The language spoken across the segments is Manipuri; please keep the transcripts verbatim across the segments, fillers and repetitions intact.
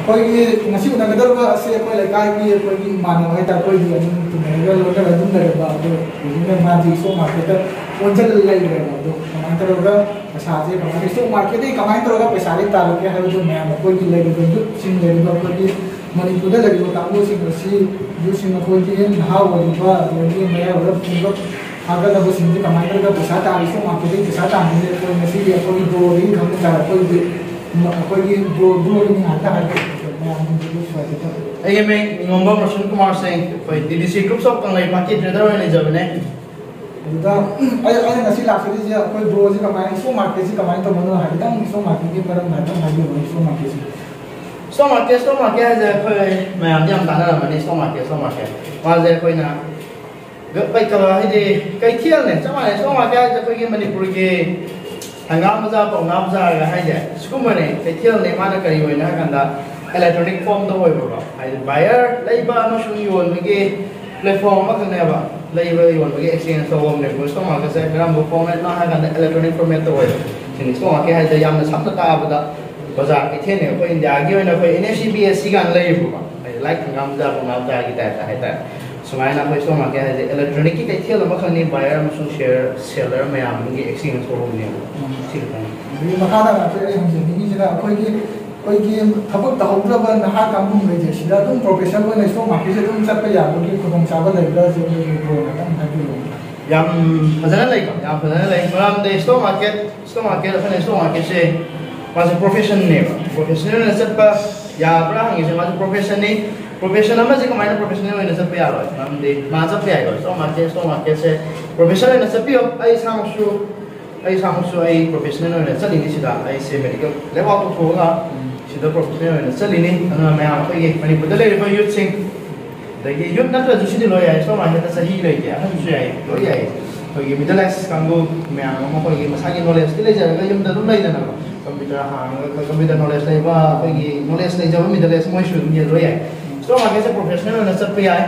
ꯑꯩꯈꯣꯏꯒꯤ ꯉꯁꯤ ꯎꯅꯒꯗꯧꯔꯤꯕ ꯑꯁꯤ ꯑꯩꯈꯣꯏ ꯂꯩꯀꯥꯏꯒꯤ ꯑꯩꯈꯣꯏꯒꯤ ꯏꯃꯥꯟꯅꯕ ꯍꯥꯏꯇꯥꯔꯦ, ꯑꯩꯈꯣꯏꯒꯤ ꯑꯗꯨꯝ ꯇꯤꯟꯅꯔꯒ ꯂꯣꯏꯅꯔ ꯑꯗꯨꯝ ꯂꯩꯔꯕ ꯑꯗꯣ, ꯍꯧꯖꯤꯛꯅ ꯃꯥꯗꯤ ꯏꯁꯇꯣꯛ ꯃꯥꯔꯀꯦꯠꯇ ꯑꯣꯟꯁꯤꯜꯂ ꯂꯩꯈ꯭ꯔꯦꯕ꯫ ꯑꯗꯣ ꯀꯃꯥꯏꯅ ꯇꯧꯔꯒ ꯄꯩꯁꯥꯁꯦ, ꯀꯃꯥꯏꯅ ꯏꯁꯇꯣꯛ ꯃꯥꯔꯀꯦꯠꯇꯒꯤ ꯀꯃꯥꯏꯅ ꯇꯧꯔꯒ ꯄꯩꯁꯥꯁꯦ ꯇꯥꯜꯂꯛꯀꯦ ꯍꯥꯏꯕꯗꯣ ꯃꯌꯥꯝ ꯑꯩꯈꯣꯏꯒꯤ ꯂꯩꯔꯤꯕ ꯌꯨꯠꯁꯤꯡ, ꯂꯩꯔꯤꯕ ꯑꯩꯈꯣꯏꯒꯤ ꯃꯅꯤꯄꯨꯔꯗ ꯂꯩꯔꯤꯕ ꯀꯥꯡꯕꯨꯁꯤꯡ ꯑꯁꯤ, ꯌꯨꯠꯁꯤꯡ ꯑꯩꯈꯣꯏꯒꯤ ꯅꯍꯥ ꯑꯣꯏꯔꯤꯕ ꯑꯗꯒꯤ ꯃꯌꯥꯏ ꯑꯣꯏꯔꯞ ꯄꯨꯡꯂꯞ ꯊꯥꯒꯠꯂꯕꯁꯤꯡꯁꯤ ꯀꯃꯥꯏꯅ ꯇꯧꯔꯒ ꯄꯩꯁꯥ ꯇꯥꯜꯂꯤꯁꯦ, ꯃꯥꯔꯀꯦꯠꯇꯒꯤ ꯄꯩꯁꯥ ꯇꯥꯟꯕꯁꯦ ꯑꯩꯈꯣꯏ ꯉꯁꯤꯗꯤ ꯑꯩꯈꯣꯏꯒꯤ ꯕ꯭ꯔꯣꯗꯒꯤ ꯈꯪꯕ ꯇꯥꯔꯦ꯫ ꯑꯩꯈꯣꯏꯒꯤ ꯃ-, ꯑꯩꯈꯣꯏꯒꯤ ꯕ꯭ꯔꯣ, ꯕ꯭ꯔꯣꯒꯤ ꯃꯤꯡ ꯍꯥꯏꯐꯦꯠ ꯍꯥꯏꯕꯤꯌꯨ ꯃꯌꯥꯝꯁꯤꯡꯁꯤꯕꯨ ꯁ꯭ꯋꯥꯏꯗ꯫ ꯑꯩꯒꯤ ꯃꯤꯡ ꯅꯤꯉꯣꯝꯕꯝ ꯔꯣꯁꯟ ꯀꯨꯃꯥꯔ ꯁꯤꯡ, ꯑꯩꯈꯣꯏ ꯇꯤ ꯗꯤ ꯁꯤ ꯒ꯭ꯔꯨꯞꯁ ꯑꯣꯐ ꯀꯪꯂꯩꯄꯥꯛꯀꯤ ꯇ꯭ꯔꯦꯗꯔ ꯑꯣꯏꯅ ꯂꯩꯖꯕꯅꯦ꯫ ꯑꯗꯨꯗ ꯑꯩ, ꯑꯩꯅ ꯉꯁꯤ ꯂꯥꯛꯆꯔꯤꯁꯦ ꯑꯩꯈꯣꯏ ꯕ꯭ꯔꯣꯁꯦ ꯀꯃꯥꯏꯅ, ꯏꯁꯇꯣꯛ ꯃꯥꯔꯀꯦꯠꯁꯦ ꯀꯃꯥꯏꯅ ꯇꯧꯕꯅꯣ ꯍꯥꯏꯐꯦꯠꯇꯪ ꯏꯁꯇꯣꯛ ꯃꯥꯔꯀꯦꯠꯀꯤ ꯃꯔꯝꯗ ꯍꯥꯏꯐꯦꯠꯇꯪ ꯍꯥꯏꯕꯤꯌꯨꯅꯦ, ꯏꯁꯇꯣꯛ ꯃꯥꯔꯀꯦꯠꯁꯦ꯫ ꯏꯁꯇꯣꯛ ꯃꯥꯔꯀꯦꯠ, ꯏꯁꯇꯣꯛ ꯃꯥꯔꯀꯦꯠ ꯍꯥꯏꯁꯦ ꯑꯩꯈꯣꯏ ꯃꯌꯥꯝꯗꯤ ꯌꯥꯝ ꯇꯥꯟꯅꯔꯝꯃꯅꯤ, ꯏꯁꯇꯣꯛ ꯃꯥꯔꯀꯦꯠ, ꯏꯁꯇꯣꯛ ꯃꯥꯔꯀꯦꯠ꯫ ꯃꯥꯁꯦ ꯑꯩꯈꯣꯏꯅ ꯀꯩ-, ꯀꯩ-, ꯍꯥꯏꯗꯤ ꯀꯩꯊꯦꯜꯅꯦ, ꯆꯞ ꯃꯥꯟꯅꯩ꯫ ꯏꯁꯇꯣꯛ ꯃꯥꯔꯀꯦꯠ ꯍꯥꯏꯁꯦ ꯑꯩꯈꯣꯏꯒꯤ ꯃꯅꯤꯄꯨꯔꯒꯤ ꯍꯪꯒꯥꯝ ꯕꯖꯥꯔ, ꯄꯥꯎꯅꯥ ꯕꯖꯥꯔꯒ ꯍꯥꯏꯁꯦ ꯁꯤꯒꯨꯝꯕꯅꯦ, ꯀꯩꯊꯦꯜꯅꯦ꯫ ꯃꯥꯅ ꯀꯔꯤ ꯑꯣꯏꯅ ꯍꯥꯏ ꯀꯥꯟꯗ, ꯏꯂꯦꯛꯇ꯭ꯔꯣꯅꯤꯛ ꯐꯣꯝꯗ ꯑꯣꯏꯕꯀꯣ, ꯍꯥꯏꯗꯤ ꯕꯥꯌꯔ, ꯂꯩꯕ ꯑꯃꯁꯨꯡ ꯌꯣꯟꯕꯒꯤ ꯄ꯭ꯂꯦꯠꯐꯣꯝ ꯑꯃꯈꯛꯅꯦꯕ꯫ ꯂꯩꯕ ꯌꯣꯟꯕꯒꯤ ꯑꯦꯛꯁꯆꯦꯟꯖ ꯇꯧꯐꯝꯅꯦꯕ ꯏꯁꯇꯣꯛ ꯃꯥꯔꯀꯦꯠꯁꯦ꯫ ꯀꯔꯝꯕ ꯐꯣꯔꯃꯦꯠꯅꯣ ꯍꯥꯏ ꯀꯥꯟꯗ ꯏꯂꯦꯛꯇ꯭ꯔꯣꯅꯤꯛ ꯐꯣꯔꯃꯦꯠꯇ ꯑꯣꯏꯕ꯫ ꯁꯤꯅꯤ ꯏꯁꯇꯣꯛ ꯃꯥꯔꯀꯦꯠ ꯍꯥꯏꯁꯦ ꯌꯥꯝꯅ ꯁꯝꯅ ꯇꯥꯕꯗ ꯕꯖꯥꯔ ꯀꯩꯊꯦꯜꯅꯦ꯫ ꯑꯩꯈꯣꯏ ꯏꯟꯗꯤꯌꯥꯒꯤ ꯑꯣꯏꯅ ꯑꯩꯈꯣꯏ N F C B S C ꯀꯥꯏꯅ ꯂꯩꯌꯦꯕꯀꯣ, ꯍꯥꯏꯗꯤ ꯂꯥꯏꯛ ꯍꯪꯒꯥꯝ ꯕꯖꯥꯔ, ꯄꯥꯎꯅꯥ ꯕꯖꯥꯔꯒꯤ ꯇꯥꯏꯞꯇ ꯍꯥꯏꯇꯥꯔꯦ꯫ ꯁꯨꯃꯥꯏꯅ ꯑꯩꯈꯣꯏ ꯏꯁꯇꯣꯛ ꯃꯥꯔꯀꯦꯠ ꯍꯥꯏꯁꯦ ꯏꯂꯦꯛꯇ꯭ꯔꯣꯅꯤꯛꯀꯤ ꯀꯩꯊꯦꯜ ꯑꯃꯈꯛꯅꯤ, ꯕꯥꯌꯔ ꯑꯃꯁꯨꯡ ꯁꯦꯌꯔ, ꯁꯦꯂꯔ ꯃꯌꯥꯝ ꯑꯃꯒꯤ ꯑꯦꯛꯁꯆꯦꯟꯖ ꯇꯧꯐꯝꯅꯦꯕ꯫ ꯁꯤ ꯈꯛꯇꯅꯤ꯫ ꯑꯗꯒꯤ ꯃꯈꯥ ꯇꯥꯅ ꯑꯩꯈꯣꯏ, ꯑꯩ ꯍꯪꯖꯅꯤꯡꯉꯤꯁꯤꯅ ꯑꯩꯈꯣꯏꯒꯤ, ꯑꯩꯈꯣꯏꯒꯤ ꯊꯕꯛ ꯇꯧꯍꯧꯗ꯭ꯔꯕ ꯅꯍꯥ ꯀꯥꯡꯕꯨꯈꯩꯁꯦ ꯁꯤꯗ ꯑꯗꯨꯝ ꯄ꯭ꯔꯣꯐꯦꯁꯅꯦꯜ ꯑꯣꯏꯅ ꯏꯁꯇꯣꯛ ꯃꯥꯔꯀꯦꯠꯁꯦ ꯑꯗꯨꯝ ꯆꯠꯄ ꯌꯥꯕꯒꯤ ꯈꯨꯗꯣꯡꯆꯥꯕ ꯂꯩꯕ꯭ꯔꯥ ꯁꯤ ꯅꯣꯏꯒꯤ ꯕ꯭ꯔꯣꯅ ꯈꯤꯇꯪ ꯍꯥꯏꯕꯤꯔꯛꯑꯣ꯫ ꯌꯥꯝ ꯐꯖꯅ ꯂꯩꯀꯣ, ꯌꯥꯝ ꯐꯖꯅ ꯂꯩ꯫ ꯃꯔꯝꯗꯤ ꯏꯁꯇꯣꯛ ꯃꯥꯔꯀꯦꯠ, ꯏꯁꯇꯣꯛ ꯃꯥꯔꯀꯦꯠ, ꯑꯩꯈꯣꯏꯅ ꯏꯁꯇꯣꯛ ꯃꯥꯔꯀꯦꯠꯁꯦ ꯃꯥꯁꯦ ꯄ꯭ꯔꯣꯐꯦꯁꯟꯅꯦꯕ꯫ ꯄ꯭ꯔꯣꯐꯦꯁꯅꯦꯜ ꯑꯣꯏꯅ ꯆꯠꯄ ꯌꯥꯕ꯭ꯔꯥ ꯍꯪꯉꯤꯁꯦ, ꯃꯥꯁꯦ ꯄ꯭ꯔꯣꯐꯦꯁꯟꯅꯤ꯫ ꯄ꯭ꯔꯣꯐꯦꯁꯟ ꯑꯃꯁꯦ ꯀꯃꯥꯏꯅ ꯄ꯭ꯔꯣꯐꯦꯁꯅꯦꯜ ꯑꯣꯏꯅ ꯆꯠꯄ ꯌꯥꯔꯣꯏ? ꯃꯔꯝꯗꯤ ꯃꯥ ꯆꯠꯄ ꯌꯥꯏꯀꯣ, ꯏꯁꯇꯣꯛ ꯃꯥꯔꯀꯦꯠ, ꯏꯁꯇꯣꯛ ꯃꯥꯔꯀꯦꯠꯁꯦ ꯄ꯭ꯔꯣꯐꯦꯁꯟ ꯑꯣꯏꯅ ꯆꯠꯄꯤꯌꯣ꯫ ꯑꯩ ꯏꯁꯥꯃꯛꯁꯨ, ꯑꯩ ꯏꯁꯥꯃꯛꯁꯨ ꯑꯩ ꯄ꯭ꯔꯣꯐꯦꯁꯅꯦꯜ ꯑꯣꯏꯅ ꯆꯠꯂꯤꯅꯤ ꯁꯤꯗ꯫ ꯑꯩꯁꯦ ꯃꯦꯗꯤꯀꯦꯜ ꯂꯦꯕꯥꯛ ꯇꯧꯊꯣꯛꯑꯒ ꯁꯤꯗ ꯄ꯭ꯔꯣꯐꯦꯁꯅꯦꯜ ꯑꯣꯏꯅ ꯆꯠꯂꯤꯅꯤ꯫ ꯑꯗꯨꯅ ꯃꯌꯥꯝ ꯑꯩꯈꯣꯏꯒꯤ ꯃꯅꯤꯄꯨꯔꯗ ꯂꯩꯔꯤꯕ ꯌꯨꯠꯁꯤꯡ, ꯑꯗꯒꯤ ꯌꯨꯠ ꯅꯠꯇ꯭ꯔꯁꯨ ꯁꯤꯗꯤ ꯂꯣꯏ ꯌꯥꯏ, ꯏꯁꯇꯣꯛ ꯃꯥꯔꯀꯦꯠꯇ ꯆꯍꯤ ꯂꯩꯇꯦ, ꯑꯍꯟꯁꯨ ꯌꯥꯏ, ꯂꯣꯏ ꯌꯥꯏ꯫ ꯑꯩꯈꯣꯏꯒꯤ ꯃꯤꯗꯜ ꯑꯦꯖ ꯀꯥꯡꯕꯨ ꯃꯌꯥꯝ ꯑꯃ ꯑꯩꯈꯣꯏꯒꯤ ꯃꯁꯥꯒꯤ ꯅꯣꯂꯦꯖꯇꯤ ꯂꯩꯖꯔꯒ ꯌꯨꯝꯗ ꯑꯗꯨꯝ ꯂꯩꯗꯅꯀꯣ, ꯀꯝꯄ꯭ꯌꯨꯇꯔ ꯍꯥꯡꯉꯒ ꯀꯝꯄ꯭ꯌꯨꯇꯔ ꯅꯣꯂꯦꯖ ꯂꯩꯕ, ꯑꯩꯈꯣꯏꯒꯤ ꯅꯣꯂꯦꯖ ꯂꯩꯖꯕ ꯃꯤꯗꯜ ꯑꯦꯖ ꯃꯣꯏꯁꯨ ꯑꯗꯨꯝ ꯌꯦꯟ ꯂꯣꯏ ꯌꯥꯏ꯫ ꯏꯁꯇꯣꯛ ꯃꯥꯔꯀꯦꯠꯁꯦ ꯄ꯭ꯔꯣꯐꯦꯁꯅꯦꯜ ꯑꯣꯏꯅ ꯆꯠꯄ ꯌꯥꯏ,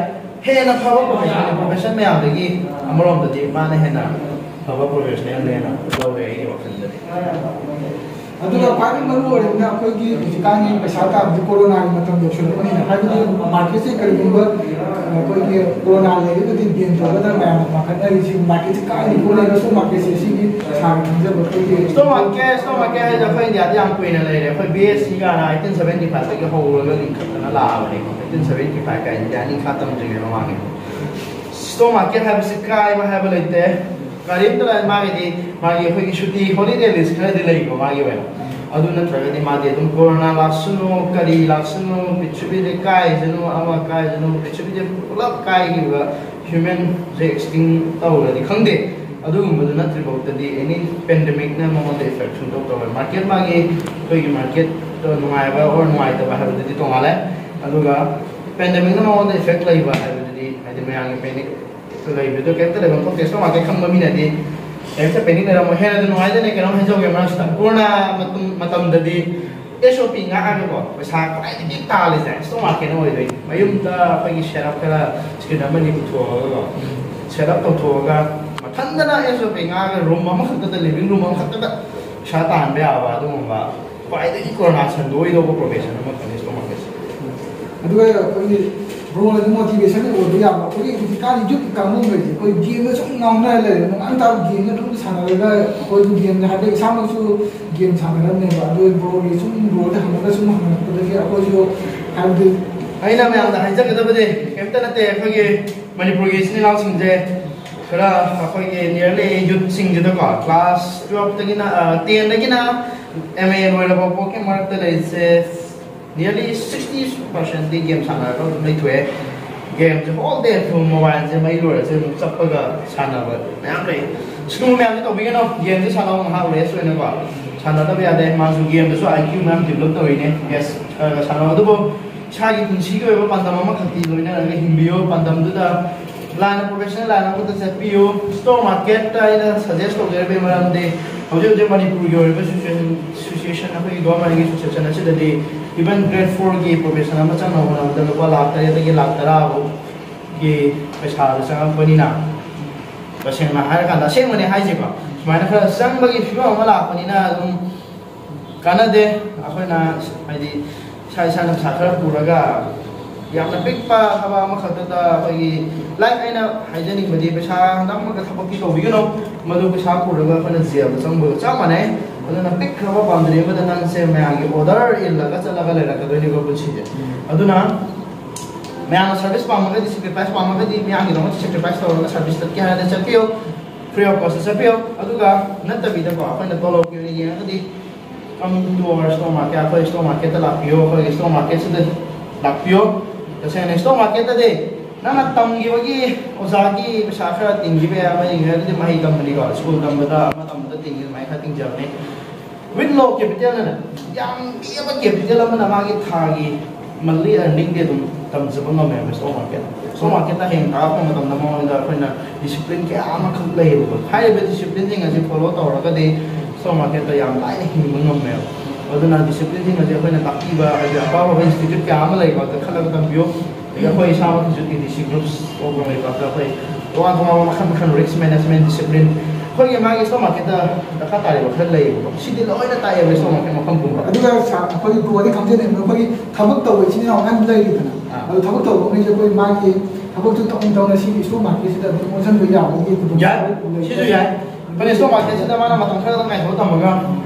ꯍꯦꯟꯅ ꯐꯕ ꯄ꯭ꯔꯣꯐꯦꯁꯅꯦꯜ, ꯄ꯭ꯔꯣꯐꯦꯁꯟ ꯃꯌꯥꯝꯗꯒꯤ ꯑꯃꯔꯣꯝꯗꯗꯤ ꯃꯥꯅ ꯍꯦꯟꯅ ꯐꯕ ꯄ꯭ꯔꯣꯐꯦꯁꯅꯦꯜꯅꯦꯅ ꯂꯧꯋꯦ ꯑꯩꯒꯤ ꯋꯥꯈꯜꯗꯗꯤ꯫ ꯑꯗꯨꯒ ꯈ꯭ꯋꯥꯏꯗꯒꯤ ꯃꯔꯨ ꯑꯣꯏꯔꯤꯕꯅ ꯑꯩꯈꯣꯏꯒꯤ ꯍꯧꯖꯤꯛꯀꯥꯟꯒꯤ ꯄꯩꯁꯥ ꯇꯥꯟꯕꯗꯤ ꯀꯣꯔꯣꯅꯥꯒꯤ ꯃꯇꯝ ꯌꯧꯁꯤꯜꯂꯛꯄꯅꯤꯅ, ꯍꯥꯏꯕꯗꯤ ꯃꯥꯔꯀꯦꯠꯁꯦ ꯀꯔꯤꯒꯨꯝꯕ ꯑꯩꯈꯣꯏꯒꯤ ꯀꯣꯔꯣꯅꯥ ꯂꯩꯔꯒꯗꯤ ꯕꯦꯟ ꯇꯧꯒꯗ꯭ꯔꯥ ꯃꯌꯥꯝꯅ ꯄꯥꯈꯠꯅꯔꯤꯁꯤ, ꯃꯥꯔꯀꯦꯠꯁꯦ ꯀꯥꯏꯔꯤ ꯈꯣꯠꯂꯤꯅ ꯁꯨꯝ ꯃꯥꯔꯀꯦꯠꯁꯦ ꯁꯤꯒꯤ ꯁꯥꯔ ꯈꯪꯖꯕ ꯑꯩꯈꯣꯏꯒꯤ ꯏꯁꯇꯣꯛ ꯃꯥꯔꯀꯦꯠ, ꯏꯁꯇꯣꯛ ꯃꯥꯔꯀꯦꯠ ꯍꯥꯏꯁꯦ ꯑꯩꯈꯣꯏ ꯏꯟꯗꯤꯌꯥꯗ ꯌꯥꯝ ꯀꯨꯏꯅ ꯂꯩꯔꯦ꯫ ꯑꯩꯈꯣꯏ ꯕꯤ ꯑꯦꯁ ꯁꯤ ꯀꯥꯏꯅ ꯑꯩꯠꯇꯤꯟ ꯁꯕꯦꯟꯇꯤ ꯐꯥꯏꯚꯇꯒꯤ ꯍꯧꯔꯒ ꯂꯤꯡꯈꯠꯇꯅ ꯂꯥꯛꯑꯕꯅꯦ꯫ ꯑꯩꯠꯇꯤꯟ ꯁꯕꯦꯟꯇꯤ ꯐꯥꯏꯚ ꯀꯥꯏꯁꯤꯗꯤ ꯑꯅꯤ ꯈꯥ ꯇꯝꯗ꯭ꯔꯤꯉꯩ ꯃꯃꯥꯡꯒꯤ ꯏꯁꯇꯣꯛ ꯃꯥꯔꯀꯦꯠ ꯍꯥꯏꯕꯁꯤ ꯀꯥꯏꯕ ꯍꯥꯏꯕ ꯂꯩꯇꯦ꯫ ꯀꯔꯤꯝꯇ ꯂꯩ-, ꯃꯥꯒꯤꯗꯤ, ꯃꯥꯒꯤ ꯑꯩꯈꯣꯏꯒꯤ ꯁꯨꯇꯤ, ꯍꯣꯂꯤꯗꯦ ꯂꯤꯁ ꯈꯔꯗꯤ ꯂꯩꯀꯣ ꯃꯥꯒꯤ ꯑꯣꯏꯅ꯫ ꯑꯗꯨ ꯅꯠꯇ꯭ꯔꯒꯗꯤ ꯃꯥꯗꯤ ꯑꯗꯨꯝ ꯀꯣꯔꯣꯅꯥ ꯂꯥꯛꯁꯅꯨ, ꯀꯔꯤ ꯂꯥꯛꯁꯅꯨ, ꯄ꯭ꯔꯤꯊꯤꯕꯤꯗ ꯀꯥꯏꯁꯅꯨ, ꯑꯃ ꯀꯥꯏꯁꯅꯨ, ꯄ꯭ꯔꯤꯊꯤꯕꯤꯗ ꯄꯨꯂꯞ ꯀꯥꯏꯈꯤꯕ, ꯍ꯭ꯌꯨꯃꯦꯟꯁꯦ ꯑꯦꯛꯁꯇꯤꯡ ꯇꯧꯔꯗꯤ ꯈꯪꯗꯦ, ꯑꯗꯨꯒꯨꯝꯕꯗꯨ ꯅꯠꯇ꯭ꯔꯤꯐꯥꯎꯗꯗꯤ ꯑꯦꯅꯤ ꯄꯦꯟꯗꯦꯃꯤꯛꯅ ꯃꯉꯣꯟꯗ ꯏꯐꯦꯛ ꯁꯨꯡꯇꯧ ꯇꯧꯔꯣꯏ꯫ ꯃꯥꯔꯀꯦꯠ ꯃꯥꯒꯤ, ꯑꯩꯈꯣꯏꯒꯤ ꯃꯥꯔꯀꯦꯠꯇꯣ ꯅꯨꯡꯉꯥꯏꯕ ꯑꯣꯔ ꯅꯨꯡꯉꯥꯏꯇꯕ ꯍꯥꯏꯕꯗꯨꯗꯤ ꯇꯣꯡꯉꯥꯜꯂꯦ꯫ ꯑꯗꯨꯒ ꯄꯦꯟꯗꯦꯃꯤꯛꯅ ꯃꯉꯣꯟꯗ ꯏꯐꯦꯛ ꯂꯩꯕ ꯍꯥꯏꯕꯗꯨꯗꯤ, ꯍꯥꯏꯗꯤ ꯃꯌꯥꯝꯒꯤ ꯄꯦꯅꯤꯛ ꯂꯩꯕꯗꯣ ꯀꯩꯝꯇ ꯂꯩꯐꯝ ꯊꯣꯛꯇꯦ꯫ ꯏꯁꯇꯣꯛ ꯃꯥꯔꯀꯦꯠ ꯈꯪꯕ ꯃꯤꯅꯗꯤ ꯀꯩꯝꯇ ꯄꯦꯅꯤꯛ ꯂꯩꯔꯝꯃꯣꯏ꯫ ꯍꯦꯟꯅ ꯅꯨꯡꯉꯥꯏꯗꯅꯦ ꯀꯩꯅꯣꯝ ꯍꯥꯏꯖꯧꯒꯦ ꯃꯔꯛꯁꯤꯗ꯫ ꯀꯣꯔꯣꯅꯥ ꯃꯇꯝ, ꯃꯇꯝꯗꯗꯤ ꯑꯦꯁ ꯑꯣ ꯄꯤ ꯉꯥꯛꯑꯒꯀꯣ ꯄꯩꯁꯥ ꯈ꯭ꯋꯥꯏꯗꯒꯤ ꯇꯥꯜꯂꯤꯁꯦ ꯏꯁꯇꯣꯛ ꯃꯥꯔꯀꯦꯠꯅ ꯑꯣꯏꯗꯣꯏꯅꯤ꯫ ꯃꯌꯨꯝꯗ ꯑꯩꯈꯣꯏꯒꯤ ꯁꯦꯠ ꯑꯞ ꯈꯔ, ꯁ꯭ꯀ꯭ꯔꯤꯟ ꯑꯃꯅꯤ ꯄꯨꯊꯣꯛꯑꯒꯀꯣ, ꯁꯦꯠ ꯑꯞ ꯇꯧꯊꯣꯛꯑꯒ ꯃꯊꯟꯗꯅ ꯑꯦꯁ ꯑꯣ ꯄꯤ ꯉꯥꯛꯑꯒ ꯔꯨꯝ ꯑꯃꯈꯛꯇꯗ, ꯂꯤꯚꯤꯡ ꯔꯨꯝ ꯑꯃꯈꯛꯇꯗ ꯄꯩꯁꯥ ꯇꯥꯟꯕ ꯌꯥꯕ ꯑꯗꯨꯒꯨꯝꯕ ꯈ꯭ꯋꯥꯏꯗꯒꯤ ꯀꯣꯔꯣꯅꯥ ꯁꯟꯗꯣꯛꯏꯗꯧꯕ ꯄ꯭ꯔꯣꯐꯦꯁꯟ ꯑꯃꯈꯛꯅꯤ ꯏꯁꯇꯣꯛ ꯃꯥꯔꯀꯦꯠꯁꯦ꯫ ꯑꯗꯨꯒ ꯑꯩꯈꯣꯏꯒꯤ ꯕ꯭ꯔꯣꯅꯁꯨ ꯃꯣꯇꯤꯚꯦꯁꯟ ꯑꯣꯏꯕ ꯌꯥꯕ, ꯑꯩꯈꯣꯏꯒꯤ ꯍꯧꯖꯤꯛꯀꯥꯟꯗꯤ ꯌꯨꯠ ꯀꯥꯡꯕꯨꯈꯩꯁꯦ ꯑꯩꯈꯣꯏ ꯒꯦꯝꯗ ꯁꯨꯝ ꯉꯥꯎꯅꯔ ꯂꯩꯔꯦ꯫ ꯅꯣꯡꯉꯥꯟ ꯇꯥꯕ ꯒꯦꯝꯗ ꯑꯗꯨꯝ ꯁꯥꯟꯅꯔꯒ ꯑꯩꯈꯣꯏꯁꯨ ꯒꯦꯝꯗ ꯍꯥꯏꯐꯦꯠ ꯏꯁꯥꯃꯛꯁꯨ ꯒꯦꯝ ꯁꯥꯟꯅꯔꯝꯃꯦꯕ꯫ ꯑꯗꯨ ꯕ꯭ꯔꯣꯒꯤ ꯁꯨꯝ ꯕ꯭ꯔꯣꯗ ꯍꯪꯉꯒ ꯁꯨꯝ ꯍꯪꯉꯛꯄꯗꯒꯤ ꯑꯩꯈꯣꯏꯁꯨ ꯍꯥꯏꯕꯗꯤ ꯑꯩꯅ ꯃꯌꯥꯝꯗ ꯍꯥꯏꯖꯒꯗꯕꯗꯤ ꯀꯩꯝꯇ ꯅꯠꯇꯦ꯫ ꯑꯩꯈꯣꯏꯒꯤ ꯃꯅꯤꯄꯨꯔꯒꯤ ꯏꯆꯤꯟ ꯏꯅꯥꯎꯁꯤꯡꯁꯦ ꯈꯔ ꯑꯩꯈꯣꯏꯒꯤ nearly ꯌꯨꯠꯁꯤꯡꯁꯤꯗꯀꯣ, ꯀ꯭ꯂꯥꯁ ꯇꯨꯌꯦꯜꯐꯇꯒꯤꯅ, ꯇꯦꯟꯗꯒꯤꯅ ꯑꯦꯝ ꯑꯦ ꯂꯣꯏꯔꯕ ꯄꯣꯛꯀꯤ ꯃꯔꯛꯇ ꯂꯩꯔꯤꯁꯦ nearly sixty percent ꯗꯤ ꯒꯦꯝ ꯁꯥꯟꯅꯔꯒ ꯑꯗꯨꯝ ꯂꯩꯊꯣꯛꯑꯦ꯫ ꯒꯦꯝꯁꯦ whole day through ꯃꯣꯕꯥꯏꯜꯁꯦ ꯃꯩ ꯂꯣꯏꯔꯁꯨ ꯑꯗꯨꯝ ꯆꯞꯄꯒ ꯁꯥꯟꯅꯕ ꯃꯌꯥꯝ ꯂꯩ꯫ ꯁꯤꯒꯨꯝꯕ ꯃꯌꯥꯝꯁꯦ ꯇꯧꯕꯤꯒꯅꯣ꯫ ꯒꯦꯝꯁꯦ ꯁꯥꯟꯅꯧ ꯉꯥꯏꯍꯥꯛ ꯔꯦꯁ ꯑꯣꯏꯅꯀꯣ꯫ ꯁꯥꯟꯅꯗꯕ ꯌꯥꯗꯦ꯫ ꯃꯥꯁꯨ ꯒꯦꯝꯗꯁꯨ ꯑꯥꯏ ꯀ꯭ꯌꯨ ꯃꯌꯥꯝ ꯗꯤꯕꯂꯞ ꯇꯧꯔꯤꯅꯦ꯫ ꯌꯦꯁ, ꯈꯔ ꯈꯔ ꯁꯥꯟꯅꯧ꯫ ꯑꯗꯨꯕꯨ ꯏꯁꯥꯒꯤ ꯄꯨꯟꯁꯤꯒꯤ ꯑꯣꯏꯕ ꯄꯥꯟꯗꯝ ꯑꯃꯈꯛꯇꯤ ꯂꯣꯏꯅꯔꯒ ꯍꯤꯡꯕꯤꯌꯨ꯫ ꯄꯥꯟꯗꯝꯗꯨꯗ ꯂꯥꯏꯟ ꯑꯣꯐ ꯄ꯭ꯔꯣꯐꯦꯁꯟ ꯂꯥꯏꯟ ꯑꯃꯗ ꯆꯠꯄꯤꯌꯨ꯫ ꯏꯁꯇꯣꯛ ꯃꯥꯔꯀꯦꯠꯇ ꯑꯩꯅ ꯁꯖꯦꯁ ꯇꯧꯖꯔꯤꯕꯒꯤ ꯃꯔꯝꯗꯤ ꯍꯧꯖꯤꯛ ꯍꯧꯖꯤꯛ ꯃꯅꯤꯄꯨꯔꯒꯤ ꯑꯣꯏꯔꯤꯕ ꯁꯤꯆꯨꯋꯦꯁꯟ, ꯁꯤꯆꯨꯋꯦꯁꯟ ꯑꯩꯈꯣꯏꯒꯤ ꯒꯣꯔꯃꯦꯟꯒꯤ ꯁꯤꯆꯨꯋꯦꯁꯟ ꯑꯁꯤꯗꯗꯤ even grade four ꯒꯤ ꯄ꯭ꯔꯣꯐꯦꯁꯟ ꯑꯃ ꯆꯪꯅꯕ ꯍꯣꯠꯅꯕꯗ ꯂꯨꯄꯥ ꯂꯥꯛ ꯇꯔꯦꯠꯇꯒꯤ ꯂꯥꯛ ꯇꯔꯥ ꯐꯥꯎꯒꯤ ꯄꯩꯁꯥꯗꯣ ꯆꯪꯉꯛꯄꯅꯤꯅ, ꯇꯁꯦꯡꯅ ꯍꯥꯏꯔꯀꯥꯟꯗ ꯑꯁꯦꯡꯕꯅꯦ ꯍꯥꯏꯁꯦꯀꯣ, ꯁꯨꯃꯥꯏꯅ ꯈꯔ ꯆꯪꯕꯒꯤ ꯐꯤꯕꯝ ꯑꯃ ꯂꯥꯛꯄꯅꯤꯅ ꯑꯗꯨꯝ ꯀꯥꯟꯅꯗꯦ꯫ ꯑꯩꯈꯣꯏꯅ ꯍꯥꯏꯗꯤ ꯏꯁꯥ ꯏꯁꯥꯅ ꯄꯩꯁꯥ ꯈꯔ ꯄꯨꯔꯒ ꯌꯥꯝꯅ ꯄꯤꯛꯄ ꯊꯕꯛ ꯑꯃꯈꯛꯇꯗ ꯑꯩꯈꯣꯏꯒꯤ, ꯂꯥꯏꯛ, ꯑꯩꯅ ꯍꯥꯏꯖꯅꯤꯡꯕꯗꯤ ꯄꯩꯁꯥ ꯅꯝꯃꯒ ꯊꯕꯛꯇꯤ ꯇꯧꯕꯤꯒꯅꯨ꯫ ꯃꯗꯨ ꯄꯩꯁꯥ ꯄꯨꯔꯒ ꯑꯩꯈꯣꯏꯅ ꯖꯦꯜꯗ ꯆꯪꯕꯒ ꯆꯞ ꯃꯥꯟꯅꯩ꯫ ꯑꯗꯨꯅ ꯄꯤꯛꯈ꯭ꯔꯕ ꯕꯥꯎꯟꯗꯔꯤ ꯑꯃꯗ ꯅꯪꯁꯦ ꯃꯌꯥꯝꯒꯤ ꯑꯣꯔꯗꯔ ꯏꯜꯂꯒ ꯆꯠꯂꯒ ꯂꯩꯔꯛꯀꯗꯣꯏꯅꯤꯀꯣ ꯄꯨꯟꯁꯤꯁꯦ꯫ ꯑꯗꯨꯅ ꯃꯌꯥꯝꯅ ꯁꯔꯚꯤꯁ ꯄꯥꯝꯃꯒꯗꯤ, ꯁꯦꯀ꯭ꯔꯤꯐꯥꯏꯁ ꯄꯥꯝꯃꯒꯗꯤ, ꯃꯌꯥꯝꯒꯤꯗꯃꯛꯇ ꯁꯦꯀ꯭ꯔꯤꯐꯥꯏꯁ ꯇꯧꯔꯒ ꯁꯔꯚꯤꯁ ꯆꯠꯀꯦ ꯍꯥꯏꯔꯗꯤ ꯆꯠꯄꯤꯌꯨ, ꯐ꯭ꯔꯤ ꯑꯣꯐ ꯀꯣꯁꯇ ꯆꯠꯄꯤꯌꯨ꯫ ꯑꯗꯨꯒ ꯅꯠꯇꯕꯤꯗꯀꯣ, ꯑꯩꯈꯣꯏꯅ ꯇꯣꯂꯣꯞꯀꯤ ꯑꯣꯏꯅ ꯌꯦꯡꯉꯒꯗꯤ, come to our stock market, ꯑꯩꯈꯣꯏ ꯁ꯭ꯇꯣꯛ ꯃꯥꯔꯀꯦꯠꯇ ꯂꯥꯛꯄꯤꯌꯣ, ꯑꯩꯈꯣꯏꯒꯤ ꯁ꯭ꯇꯣꯛ ꯃꯥꯔꯀꯦꯠꯁꯤꯗ ꯂꯥꯛꯄꯤꯌꯣ꯫ ꯇꯁꯦꯡꯅ ꯁ꯭ꯇꯣꯛ ꯃꯥꯔꯀꯦꯠꯇꯗꯤ ꯅꯪꯅ ꯇꯝꯈꯤꯕꯒꯤ ꯑꯣꯖꯥꯒꯤ ꯄꯩꯁꯥ ꯈꯔ ꯇꯤꯡꯈꯤꯕ ꯌꯥꯏ, ꯑꯃ ꯌꯦꯡꯉꯦ, ꯑꯗꯨꯗꯤ ꯃꯍꯩ ꯇꯝꯕꯅꯤꯀꯣ, ꯁ꯭ꯀꯨꯜ ꯇꯝꯕꯗ, ꯑꯃ ꯇꯝꯕꯗ ꯇꯤꯡꯉꯤ, ꯑꯗꯨꯃꯥꯏꯅ ꯈꯔ ꯇꯤꯡꯖꯕꯅꯤ꯫ With low capital ꯅ, ꯌꯥꯝ ꯄꯤꯛꯑꯕ ꯀꯦꯄꯤꯇꯦꯜ ꯑꯃꯅ ꯃꯥꯒꯤ ꯊꯥꯒꯤ monthly earning ꯗꯤ ꯑꯗꯨꯝ ꯇꯝꯖꯕ ꯉꯝꯃꯦꯕ ꯁ꯭ꯇꯣꯛ ꯃꯥꯔꯀꯦꯠ꯫ ꯁ꯭ꯇꯣꯛ ꯃꯥꯔꯀꯦꯠꯇ ꯍꯌꯦꯡ ꯀꯥꯔꯛꯄ ꯃꯇꯝꯗ ꯃꯉꯣꯟꯗ ꯑꯩꯈꯣꯏꯅ ꯗꯤꯁꯤꯄ꯭ꯂꯤꯟ ꯀꯌꯥ ꯑꯃꯈꯛ ꯂꯩꯌꯦꯕꯀꯣ꯫ ꯍꯥꯏꯔꯤꯕ ꯗꯤꯁꯤꯄ꯭ꯂꯤꯟꯁꯤꯡ ꯑꯁꯤ ꯐꯣꯂꯣ ꯇꯧꯔꯒꯗꯤ ꯁ꯭ꯇꯣꯛ ꯃꯥꯔꯀꯦꯠꯇ ꯌꯥꯝ ꯂꯥꯏꯅ ꯍꯤꯡꯕ ꯉꯝꯃꯦꯕ꯫ ꯑꯗꯨꯅ ꯗꯤꯁꯤꯄ꯭ꯂꯤꯟꯁꯤꯡ ꯑꯁꯤ ꯑꯩꯈꯣꯏꯅ ꯇꯥꯛꯄꯤꯕ, ꯍꯥꯏꯗꯤ ꯑꯐ ꯑꯐꯕ ꯏꯟꯁꯇꯤꯇ꯭ꯌꯨꯠ ꯀꯌꯥ ꯑꯃ ꯂꯩꯀꯣ, ꯑꯗꯨꯗ ꯈꯜꯂꯒ ꯇꯝꯕꯤꯌꯨ꯫ ꯑꯗꯒꯤ ꯑꯩꯈꯣꯏ ꯏꯁꯥꯃꯛꯀꯤꯁꯨ ꯇꯤ ꯗꯤ ꯁꯤ ꯒ꯭ꯔꯨꯞꯁ ꯄ꯭ꯔꯣꯒ꯭ꯔꯥꯝ ꯂꯩꯕ, ꯑꯗ ꯑꯩꯈꯣꯏ ꯇꯣꯉꯥꯟ ꯇꯣꯉꯥꯟꯕ ꯃꯈꯜ ꯃꯈꯜ ꯔꯤꯁꯛ ꯃꯦꯅꯦꯖꯃꯦꯟ ꯗꯤꯁꯤꯄ꯭ꯂꯤꯟ, ꯑꯩꯈꯣꯏꯒꯤ ꯃꯥꯒꯤ ꯁ꯭ꯇꯣꯛ ꯃꯥꯔꯀꯦꯠꯇ ꯗꯔꯀꯥꯔ ꯇꯥꯔꯤꯕ ꯈꯔ ꯂꯩꯌꯦꯕꯀꯣ꯫ ꯁꯤꯗꯤ ꯂꯣꯏꯅ ꯇꯥꯛꯑꯦꯕ ꯁ꯭ꯇꯣꯛ ꯃꯥꯔꯀꯦꯠ ꯃꯐꯝ ꯄꯨꯝꯕ꯫ ꯑꯗꯨꯒ ꯁꯥꯔ, ꯑꯩꯈꯣꯏꯒꯤ ꯕ꯭ꯔꯣꯗꯤ ꯈꯪꯖꯩꯅꯦ, ꯑꯩꯈꯣꯏꯒꯤ ꯊꯕꯛ ꯇꯧꯕ ꯏꯆꯤꯟ ꯏꯅꯥꯎ ꯃꯌꯥꯝ ꯂꯩꯔꯤꯗꯅ, ꯑꯥ꯫ ꯑꯗꯨ ꯊꯕꯛ ꯇꯧꯕ ꯃꯈꯩꯁꯦ ꯑꯩꯈꯣꯏ ꯃꯥꯒꯤ ꯊꯕꯛꯇꯨ ꯇꯧꯅ ꯇꯧꯅ ꯁꯤꯒꯤ ꯁ꯭ꯇꯣꯛ ꯃꯥꯔꯀꯦꯠꯁꯤꯗ ꯑꯗꯨꯝ ꯑꯣꯟꯁꯤꯟꯕ ꯌꯥꯕꯒꯤ ꯈꯨꯗꯣꯡ ꯌꯥꯏ, ꯆꯥꯕ ꯂꯩ꯫ ꯁꯤꯁꯨ ꯌꯥꯏ꯫ ꯑꯩꯈꯣꯏꯅ ꯁ꯭ꯇꯣꯛ ꯃꯥꯔꯀꯦꯠꯁꯤꯗ ꯃꯥꯅ ꯃꯇꯝ ꯈꯔꯗꯪ ꯉꯥꯏꯊꯣꯛꯑ ꯊꯝꯃꯒ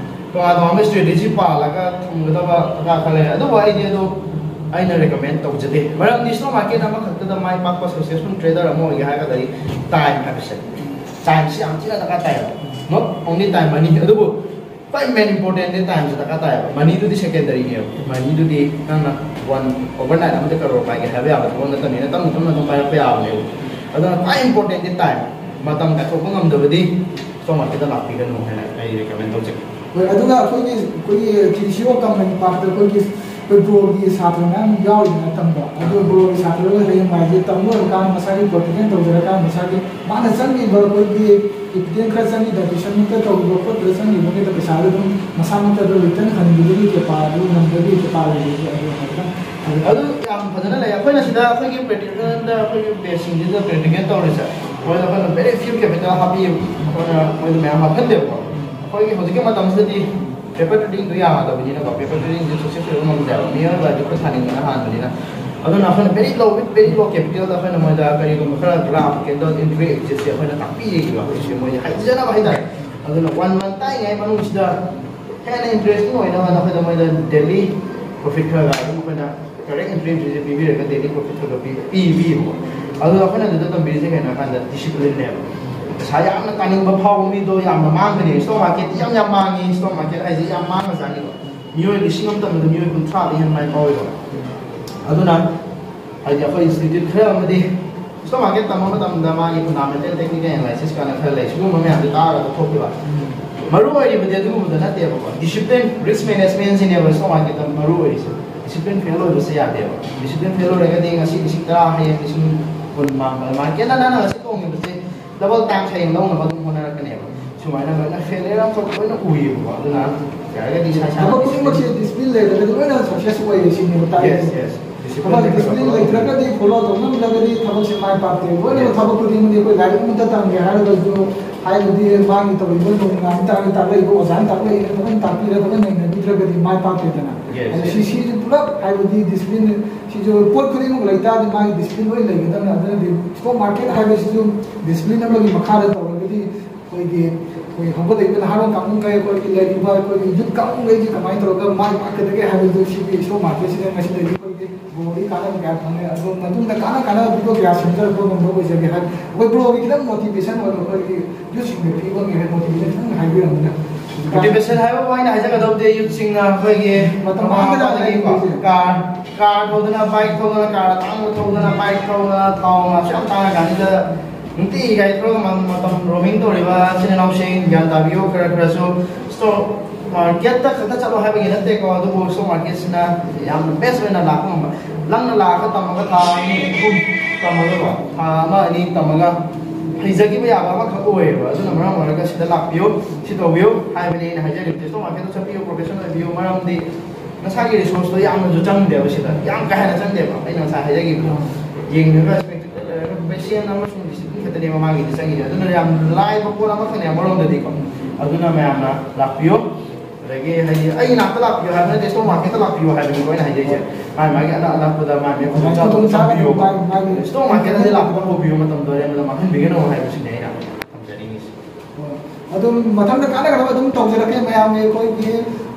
ꯇꯣꯉꯥꯟ ꯇꯣꯉꯥꯟꯕ ꯏꯁꯇ꯭ꯔꯦꯇꯦꯖꯤ ꯄꯥꯜꯂꯒ ꯊꯝꯒꯗꯕ ꯗꯔꯀꯥꯔ ꯈꯔ ꯂꯩ꯫ ꯑꯗꯨꯕꯨ ꯑꯩꯗꯤ ꯑꯗꯨ ꯑꯩꯅ ꯔꯤꯀꯃꯦꯟ ꯇꯧꯖꯗꯦ꯫ ꯃꯔꯝꯗꯤ ꯁ꯭ꯇꯣꯛ ꯃꯥꯔꯀꯦꯠ ꯑꯃꯈꯛꯇꯗ ꯃꯥꯏ ꯄꯥꯛꯄ ꯁꯛꯁꯦꯁꯐꯨꯜ ꯇ꯭ꯔꯦꯗꯔ ꯑꯃ ꯑꯣꯏꯒꯦ ꯍꯥꯏꯔꯒꯗꯤ ꯇꯥꯏꯝ ꯍꯥꯏꯕꯁꯦ, ꯇꯥꯏꯝꯁꯤ ꯌꯥꯝ ꯊꯤꯅ ꯗꯔꯀꯥꯔ ꯇꯥꯏꯌꯦꯕ꯫ Not only time, money꯫ ꯑꯗꯨꯕꯨ ꯈ꯭ꯋꯥꯏ ꯃꯦꯟ ꯏꯝꯄꯣꯔꯇꯦꯟꯗꯤ ꯇꯥꯏꯝꯁꯦ ꯗꯔꯀꯥꯔ ꯇꯥꯏꯌꯦꯕ꯫ ꯃꯅꯤꯗꯨꯗꯤ ꯁꯦꯀꯦꯟꯗꯔꯤꯅꯦꯕ꯫ ꯃꯅꯤꯗꯨꯗꯤ ꯅꯪꯅ ꯋꯥꯟ ꯑꯣꯚꯔꯅꯥꯏꯠ ꯑꯃꯗ ꯀꯔꯣꯔ ꯄꯥꯏꯒꯦ ꯍꯥꯏꯕ ꯌꯥꯕ ꯊꯕꯛ ꯅꯠꯇꯕꯅꯤꯅ ꯇꯞꯅ ꯇꯞꯅ ꯑꯗꯨꯝ ꯄꯥꯏꯔꯛꯄ ꯌꯥꯕꯅꯦꯕ꯫ ꯑꯗꯨꯅ ꯈ꯭ꯋꯥꯏ ꯏꯝꯄꯣꯔꯇꯦꯟꯗꯤ ꯇꯥꯏꯝ꯫ ꯃꯇꯝ ꯀꯥꯏꯊꯣꯛꯄ ꯉꯝꯗꯕꯗꯤ ꯁ꯭ꯇꯣꯛ ꯃꯥꯔꯀꯦꯠꯇ ꯂꯥꯛꯄꯤꯒꯅꯨ ꯍꯥꯏꯅ ꯑꯩ ꯔꯤꯀꯃꯦꯟ ꯇꯧꯖꯒꯦ꯫ ꯍꯣꯏ, ꯑꯗꯨꯒ ꯑꯩꯈꯣꯏꯒꯤ, ꯑꯩꯈꯣꯏꯒꯤ ꯇꯤ ꯁꯤ ꯑꯣ ꯇꯝꯕ ꯅꯨꯄꯥꯗ ꯑꯩꯈꯣꯏꯒꯤ, ꯑꯩꯈꯣꯏ ꯕ꯭ꯔꯣꯒꯤ ꯁꯥꯇ꯭ꯔ ꯃꯌꯥꯝ ꯌꯥꯎꯔꯤꯗꯅ ꯇꯝꯕ꯫ ꯑꯗꯨ ꯕ꯭ꯔꯣꯒꯤ ꯁꯥꯇ꯭ꯔ ꯍꯌꯦꯡ ꯃꯥꯏꯁꯦ ꯇꯝ ꯂꯣꯏꯔꯀꯥꯟꯗ ꯃꯁꯥꯒꯤ ꯄ꯭ꯔꯣꯐꯦꯁꯟ ꯇꯧꯖꯔꯀꯥꯟꯗ ꯃꯁꯥꯒꯤ ꯃꯥꯅ ꯆꯪꯉꯤꯕ ꯑꯩꯈꯣꯏꯒꯤ ꯀꯦꯄꯤꯇꯦꯜ ꯈꯔ ꯆꯪꯉꯤ, ꯗꯥꯏꯇꯦꯁꯟꯃꯛꯇ ꯇꯧꯕ ꯈꯣꯠꯄꯗ ꯆꯪꯉꯤꯕ ꯃꯈꯩꯗꯣ ꯄꯩꯁꯥꯗꯣ ꯑꯗꯨꯝ ꯃꯁꯥꯃꯛꯇ ꯑꯗꯨꯝ ꯔꯤꯇꯔꯟ ꯍꯟꯕꯤꯕꯒꯤ ꯀꯦꯄꯥ-, ꯑꯗꯨ ꯉꯝꯕꯒꯤ ꯀꯦꯄꯥ ꯂꯩꯕꯒꯤ ꯑꯗꯨ ꯍꯥꯏꯕ꯫ ꯑꯗꯨ ꯌꯥꯝ ꯐꯖꯅ ꯂꯩ꯫ ꯑꯩꯈꯣꯏꯅ ꯁꯤꯗ ꯑꯩꯈꯣꯏꯒꯤ ꯄ꯭ꯔꯦꯛꯇꯤꯀꯦꯜꯗ ꯑꯩꯈꯣꯏꯒꯤ ꯕꯦꯁꯁꯤꯡꯁꯤꯗ ꯄ꯭ꯔꯦꯛꯇꯤꯀꯦꯜ ꯇꯧꯔꯤꯁꯦ, ꯃꯣꯏꯗ ꯑꯩꯈꯣꯏꯅ very few capital ꯍꯥꯞꯄꯤꯌꯦꯕ꯫ ꯑꯩꯈꯣꯏꯅ ꯃꯣꯏꯗ ꯃꯌꯥꯝ ꯍꯥꯞꯍꯟꯗꯦꯕꯀꯣ꯫ ꯑꯩꯈꯣꯏꯒꯤ ꯍꯧꯖꯤꯛꯀꯤ ꯃꯇꯝꯁꯤꯗꯗꯤ Paper trading ꯗꯨ ꯌꯥꯗꯕꯅꯤꯅꯀꯣ, paper trading ꯁꯦ success ꯑꯣꯏꯕ ꯉꯝꯗꯦꯕ, ꯃꯤꯑꯣꯏꯕ ꯑꯗꯨ ꯈꯨꯠ ꯊꯥꯅꯤꯡꯕꯅ ꯍꯥꯟꯕꯅꯤꯅ꯫ ꯑꯗꯨꯅ ꯑꯩꯈꯣꯏꯅ very low, with very low capital ꯗ ꯑꯩꯈꯣꯏꯅ ꯃꯣꯏꯗ ꯀꯔꯤꯒꯨꯝꯕ ꯈꯔ graph, candle, entry, exit ꯁꯦ ꯑꯩꯈꯣꯏꯅ ꯇꯥꯛꯄꯤꯔꯤꯕ ꯍꯧꯖꯤꯛꯁꯦ ꯃꯣꯏꯗ ꯍꯩꯖꯅꯕ ꯍꯥꯏꯇꯥꯔꯦ꯫ ꯑꯗꯨꯅ one month ꯇꯥꯛꯏꯉꯩ ꯃꯅꯨꯡꯁꯤꯗ ꯍꯦꯟꯅ interesting ꯑꯣꯏꯅꯕ ꯑꯩꯈꯣꯏꯗ ꯃꯣꯏꯗ daily profit ꯈꯔ ꯈꯔ ꯑꯗꯨꯝ ꯑꯩꯈꯣꯏꯅ correct entry entry ꯁꯦ ꯄꯤꯕꯤꯔꯒ daily profit ꯈꯔ ꯈꯔ ꯄꯤ-, ꯄꯤꯕꯤꯌꯦꯕꯀꯣ꯫ ꯑꯗꯨꯒ ꯑꯩꯈꯣꯏꯅ ꯑꯗꯨꯗ ꯇꯝꯕꯤꯔꯤꯁꯦ ꯀꯩꯅꯣ ꯍꯥꯏ ꯀꯥꯟꯗ discipline ꯅꯦꯕ꯫ ꯄꯩꯁꯥ ꯌꯥꯝꯅ ꯇꯥꯅꯤꯡꯕ ꯐꯥꯎꯕ ꯃꯤꯗꯣ ꯌꯥꯝꯅ ꯃꯥꯡꯒꯅꯤ꯫ Stock market ꯇꯤ ꯌꯥꯝ ꯌꯥꯝ ꯃꯥꯡꯉꯤ꯫ Stock market ꯍꯥꯏꯁꯦ ꯌꯥꯝ ꯃꯥꯡꯉꯖꯥꯠꯅꯤꯀꯣ꯫ ꯃꯤꯑꯣꯏ ꯂꯤꯁꯤꯡ ꯑꯃ ꯇꯝꯕꯗ ꯃꯤꯑꯣꯏ ꯀꯨꯟꯊ꯭ꯔꯥꯗꯤ ꯍꯦꯟꯅ ꯃꯥꯏ ꯄꯥꯛꯑꯣꯏꯕ꯫ ꯑꯗꯨꯅ ꯍꯥꯏꯗꯤ ꯑꯩꯈꯣꯏ institute ꯈꯔ ꯑꯃꯗꯤ stock market ꯇꯝꯕ ꯃꯇꯝꯗ ꯃꯥꯒꯤ fundamental technical analysis ꯀꯥꯏꯅ ꯈꯔ ꯂꯩ꯫ ꯁꯤꯒꯨꯝꯕ ꯃꯌꯥꯝꯁꯦ ꯇꯥꯔꯒ ꯊꯣꯛꯈꯤꯕ꯫ ꯃꯔꯨ ꯑꯣꯏꯔꯤꯕꯗꯤ ꯑꯗꯨꯒꯨꯝꯕꯗ ꯅꯠꯇꯦꯕꯀꯣ꯫ Discipline, risk management ꯁꯤꯅꯦꯕ stock market ꯇ ꯃꯔꯨ ꯑꯣꯏꯔꯤꯁꯦ꯫ Discipline fail ꯑꯣꯏꯕꯁꯦ ꯌꯥꯗꯦꯕ꯫ Discipline fail ꯑꯣꯏꯔꯒꯗꯤ ꯉꯁꯤ ꯂꯤꯁꯤꯡ ꯇꯔꯥ, ꯍꯌꯦꯡ ꯂꯤꯁꯤꯡ ꯀꯨꯟ ꯃꯥꯡꯕ꯫ Market ꯅ ꯅꯪꯅ ꯉꯁꯤ ꯇꯣꯡꯉꯤꯕꯁꯦ double time ꯍꯌꯦꯡ ꯂꯧꯅꯕ ꯑꯗꯨꯝ ꯍꯣꯠꯅꯔꯛꯀꯅꯦꯕ꯫ ꯁꯨꯃꯥꯏꯅ ꯂꯣꯏꯅ failure ꯑꯃꯈꯛ ꯂꯣꯏꯅ ꯎꯏꯌꯦꯕꯀꯣ꯫ ꯑꯗꯨꯅ ꯌꯥꯔꯒꯗꯤ ꯏꯁꯥ ꯏꯁꯥꯅ ꯊꯕꯛ ꯈꯨꯗꯤꯡꯃꯛꯁꯦ discipline ꯂꯩꯔꯒꯗꯤ ꯂꯣꯏꯅ success ꯑꯣꯏꯌꯦ ꯁꯤꯅꯦꯕ ꯇꯥꯛꯏꯁꯦ꯫ Yes, yes. Discipline ꯊꯕꯛ ꯂꯩꯇ꯭ꯔꯒ discipline ꯂꯩꯇ꯭ꯔꯒꯗꯤ, follow ꯇꯧꯉꯝꯗ꯭ꯔꯒꯗꯤ ꯊꯕꯛꯁꯦ ꯃꯥꯏ ꯄꯥꯛꯇꯦ꯫ ꯂꯣꯏꯅꯃꯛ Yes. ꯊꯕꯛ ꯈꯨꯗꯤꯡꯃꯛꯇꯤ ꯑꯩꯈꯣꯏ ꯂꯥꯏꯔꯤꯛ ꯑꯃꯠꯇ ꯇꯝꯒꯦ ꯍꯥꯏꯔꯒꯁꯨ, ꯍꯥꯏꯕꯗꯤ ꯃꯥꯒꯤ ꯇꯧꯔꯤꯕ ꯅꯣꯡ ꯉꯥꯟꯕ ꯇꯥꯔꯒ ꯇꯥꯛꯂꯛꯏꯕ ꯑꯣꯖꯥꯅ ꯇꯥꯛꯂꯛꯏꯕ ꯐꯖꯅ ꯇꯥꯛꯄꯤꯔꯒ ꯐꯖꯅ ꯅꯩꯅꯕꯤꯗ꯭ꯔꯒꯗꯤ ꯃꯥꯏ ꯄꯥꯛꯇꯦꯗꯅ꯫ Yes, ꯑꯗꯨ yes. ꯁꯤ, ꯁꯤꯁꯨ ꯄꯨꯂꯞ ꯍꯥꯏꯕꯗꯤ discipline, ꯁꯤꯁꯨ ꯄꯣꯠ ꯈꯨꯗꯤꯡꯃꯛ ꯂꯩꯇꯥꯔꯗꯤ ꯃꯥꯒꯤ discipline ꯂꯣꯏ ꯂꯩꯒꯗꯕꯅꯤ꯫ ꯑꯗꯨꯅꯗꯤ stock market ꯍꯥꯏꯕꯁꯤꯁꯨ discipline ꯑꯃꯒꯤ ꯃꯈꯥꯗ ꯇꯧꯔꯒꯗꯤ ꯑꯩꯈꯣꯏꯒꯤ, ꯑꯩꯈꯣꯏ ꯍꯧꯒꯠꯂꯛꯏꯕ ꯅꯍꯥꯔꯣꯜ ꯀꯥꯡꯕꯨꯈꯩ, ꯑꯩꯈꯣꯏꯒꯤ ꯂꯩꯔꯤꯕ ꯑꯩꯈꯣꯏꯒꯤ youth ꯀꯥꯡꯕꯨꯈꯩꯁꯤ ꯀꯃꯥꯏꯅ ꯇꯧꯔꯒ ꯃꯥꯏ ꯄꯥꯛꯀꯗꯒꯦ ꯍꯥꯏꯕꯗꯨ ꯁꯤꯒꯤ stock market ꯁꯤꯗ ꯉꯁꯤꯗꯒꯤ ꯑꯩꯈꯣꯏꯒꯤ ꯕ꯭ꯔꯣꯒꯤ ꯀꯥꯟꯅꯕ ꯀꯌꯥ ꯐꯪꯉꯦ꯫ ꯑꯗꯣ ꯃꯇꯨꯡꯗ ꯀꯥꯟꯅ ꯀꯥꯟꯅꯕ video ꯀꯌꯥ ꯁꯦꯝꯖꯔꯛꯄ ꯉꯝꯕ ꯑꯣꯏꯖꯒꯦ ꯍꯥꯏ꯫ ꯑꯩꯈꯣꯏ ꯕ꯭ꯔꯣꯒꯤ ꯈꯤꯇꯪ motivation ꯑꯣꯏꯕ ꯑꯩꯈꯣꯏꯒꯤ youth ꯁꯤꯡꯗ ꯄꯤꯕ ꯉꯝꯕ motivation ꯈꯤꯇꯪ ꯍꯥꯏꯕꯤꯔꯝꯃꯨꯅꯦ꯫ Motivation ꯍꯥꯏꯕꯕꯨ ꯑꯩꯅ ꯍꯥꯏꯖꯒꯗꯧꯕꯗꯤ youth ꯁꯤꯡꯅ ꯑꯩꯈꯣꯏꯒꯤ ꯃꯇꯝ ꯃꯃꯥ ꯃꯥꯡꯍꯟꯗꯅ ꯃꯄꯥꯗꯒꯤꯀꯣ ꯂꯩꯔꯤꯕꯁꯦ꯫ Car, car ꯊꯧꯗꯅ, bike ꯊꯧꯗꯅ, car ꯑꯇꯥꯡꯕ ꯊꯧꯗꯅ, bike ꯊꯧꯗꯅ, ꯊꯥꯎ ꯃꯃꯜꯁꯨ ꯌꯥꯝ ꯇꯥꯡꯉ ꯀꯥꯟꯁꯤꯗ ꯅꯨꯡꯇꯤꯒꯤ ꯒꯥꯔꯤ ꯊꯧꯔꯒ ꯃ-, ꯃꯇꯝ roaming ꯇꯧꯔꯤꯕ ꯏꯆꯤꯟ ꯏꯅꯥꯎꯁꯤꯡ ꯒ꯭ꯌꯥꯟ ꯇꯥꯕꯤꯌꯨ꯫ ꯈꯔ ꯈꯔꯁꯨ stock market ꯇ ꯈꯛꯇ ꯆꯠꯂꯣ ꯍꯥꯏꯕꯒꯤ ꯅꯠꯇꯦꯀꯣ, ꯑꯗꯨꯕꯨ stock market ꯁꯤꯅ ꯌꯥꯝꯅ best ꯑꯣꯏꯅ ꯂꯥꯛꯄ ꯉꯝꯕ꯫ ꯅꯪꯅ ꯂꯥꯛꯑꯒ ꯇꯝꯃꯒ ꯊꯥ ꯑꯅꯤ ꯑꯍꯨꯝ ꯇꯝꯃꯒꯀꯣ, ꯊꯥ ꯑꯃ ꯑꯅꯤ ꯇꯝꯃꯒ ꯍꯩꯖꯈꯤꯕ ꯌꯥꯕ ꯑꯃꯈꯛ ꯑꯣꯏꯌꯦꯕ꯫ ꯑꯗꯨꯅ ꯃꯔꯝ ꯑꯣꯏꯔꯒ ꯁꯤꯗ ꯂꯥꯛꯄꯤꯌꯨ, ꯁꯤ ꯇꯧꯕꯤꯌꯨ ꯍꯥꯏꯕꯅꯤ ꯑꯩꯅ ꯍꯥꯏꯖꯔꯤꯕꯁꯦ꯫ Stock market ꯇ ꯆꯠꯄꯤꯌꯨ, professional ꯑꯣꯏꯕꯤꯌꯨ, ꯃꯔꯝꯗꯤ ꯅꯁꯥꯒꯤ resource ꯇꯣ ꯌꯥꯝꯅꯁꯨ ꯆꯪꯗꯦꯕ ꯁꯤꯗ, ꯌꯥꯝ ꯀꯥ ꯍꯦꯟꯅ ꯆꯪꯗꯦꯕ꯫ ꯑꯩꯅ ꯉꯁꯥꯏ ꯍꯥꯏꯖꯈꯤꯕꯗꯣ, ꯌꯦꯡꯉꯒ spectacle ꯂꯩꯔꯒ patient ꯑꯃꯁꯨꯡ discipline ꯈꯛꯇꯅꯦꯕ ꯃꯥꯒꯤꯗꯤ ꯆꯪꯉꯤꯁꯦ꯫ ꯑꯗꯨꯅ ꯌꯥꯝ ꯂꯥꯏꯕ ꯄꯣꯠ ꯑꯃꯈꯛꯅꯦ ꯑꯃꯔꯣꯝꯗꯗꯤꯀꯣ꯫ ꯑꯗꯨꯅ ꯃꯌꯥꯝꯅ ꯂꯥꯛꯄꯤꯌꯨ꯫ ꯑꯗꯒꯤ ꯍꯥꯏꯗꯤ ꯑꯩ ꯅꯥꯛꯇ ꯂꯥꯛꯄꯤꯌꯨ ꯍꯥꯏꯕ ꯅꯠꯇꯦ, ꯏꯁꯇꯣꯛ ꯃꯥꯔꯀꯦꯠꯇ ꯂꯥꯛꯄꯤꯌꯨ ꯍꯥꯏꯕꯅꯤꯀꯣ ꯑꯩꯅ ꯍꯥꯏꯖꯩꯁꯦ꯫ ꯃꯥꯒꯤ ꯃꯥꯒꯤ ꯑꯅꯛ ꯑꯅꯛꯄꯗ ꯃꯥꯒꯤ ꯃꯥꯒꯤ ꯈꯨꯗꯣꯡꯆꯥꯕꯗꯣ ꯈꯨꯗꯣꯡꯆꯥꯕꯗꯣ ꯇꯝꯕꯤꯌꯣꯕ꯫ ꯃꯥꯒꯤ ꯃꯥꯒꯤ ꯏꯁꯇꯣꯛ ꯃꯥꯔꯀꯦꯠꯇꯗꯤ ꯂꯥꯛꯄ ꯍꯧꯕꯤꯌꯨ, ꯃꯇꯝꯗꯣ ꯑꯔꯦꯝꯕꯗ ꯃꯥꯡꯍꯟꯕꯤꯒꯅꯨ ꯍꯥꯏꯕꯁꯤꯅꯦ ꯑꯩꯅ ꯊꯝꯖꯅꯤꯡꯉꯤꯁꯦ꯫ ꯑꯗꯨꯝ ꯃꯊꯪꯗ ꯀꯥꯟꯅꯒꯗꯕ ꯑꯗꯨꯝ ꯇꯧꯖꯔꯛꯀꯦ ꯃꯌꯥꯝꯒꯤ꯫ ꯑꯩꯈꯣꯏꯒꯤ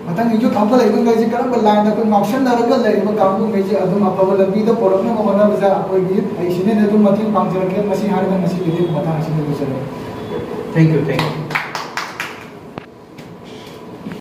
ꯃꯊꯪꯒꯤ ꯌꯨꯠ ꯍꯧꯒꯠꯂꯛꯏꯕꯈꯩꯁꯦ ꯀꯔꯝꯕ ꯂꯥꯏꯟꯗ ꯑꯩꯈꯣꯏ ꯉꯥꯎꯁꯟꯅꯔꯒ ꯂꯩꯔꯤꯕ ꯀꯥꯡꯕꯨꯈꯩꯁꯦ ꯑꯗꯨꯝ ꯑꯐꯕ ꯂꯝꯕꯤꯗ ꯄꯨꯔꯛꯅꯕ ꯍꯣꯠꯅꯕꯗ ꯑꯩꯈꯣꯏꯒꯤ ꯑꯩ ꯁꯤꯅꯦꯅ ꯑꯗꯨꯝ ꯃꯇꯦꯡ ꯄꯥꯡꯖꯔꯛꯀꯦ꯫ ꯃꯁꯤ ꯍꯥꯏꯔꯒ ꯉꯁꯤꯒꯤꯗꯤ ꯃꯇꯥꯡ ꯑꯁꯤꯗ ꯂꯣꯏꯁꯤꯜꯂꯒꯦ꯫ Thank you, thank you.